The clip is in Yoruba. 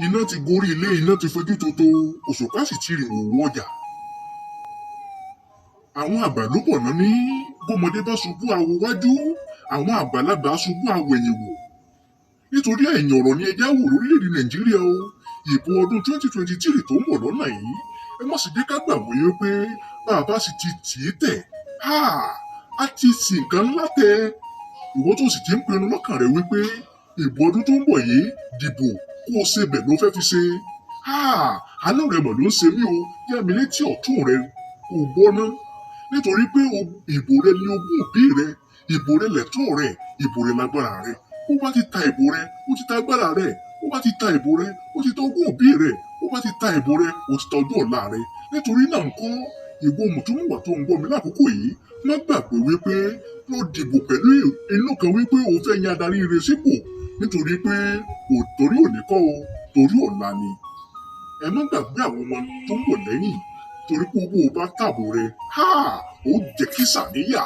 Iná ti gorí ilé, iná ti fojú toto, òṣùpá sì ti rìn wòwò ọjà. Àwọn àgbà ló bọ̀ ná ní bọ́mọdé bá ṣubú awo wájú, àwọn àgbàlagbà ṣubú awo ẹ̀yìn wò. Nítorí ẹ̀yìn ọ̀rọ̀ ni ẹjẹ́ wò lórílẹ̀‐èdè Nàìjíríà o. Ìbò ọdún 2023 tó ń bọ̀ lọ́nà yìí, ẹ má sì jẹ́ ká gbàgbé wípé bá a bá sì ti tì í tẹ̀, á ti sì nǹkan ńlá tẹ. Ìwọ tó sì ti ń pinnu lọ́kàn rẹ wípé ìbò ọdún tó ń bọ̀ yìí, dìbò kó o ṣe bẹ̀ ló fẹ́ fi ṣe. Àánú rẹ mọ̀ ló ń ṣe mí o, yá mi létí ọ̀tún rẹ kó o gbọ́ ná. Nítorí pé ìbò rẹ ni ogún òbí rẹ, ìbò rẹ lẹ̀tọ́ rẹ, ìbò rẹ lágbára rẹ. Bó bá ti ta ìbò rẹ, ó ti ta agbára rẹ. Bó bá ti ta ìbò rẹ, ó ti ta ogún òbí rẹ. Bó bá ti ta ìbò rẹ, ó ti ta ọjọ́ ọ̀la rẹ. Nítorí náà ńkọ́, ìwọ mùtúmùwà tó ń gbọ́ mi lákòókò yìí, má gbàgbé wípé lọ dìbò pẹ̀lú inú kan wípé o fẹ́ yan adarí rere sípò, nítorí pé ò torí òní kọ́ o, torí ọ̀la ni. Ẹ má gbàgbé àwọn ọmọ tó ń bọ̀ lẹ́yìn, torí pé owó bá tààbò rẹ, ó jẹ́ kí sàníyà.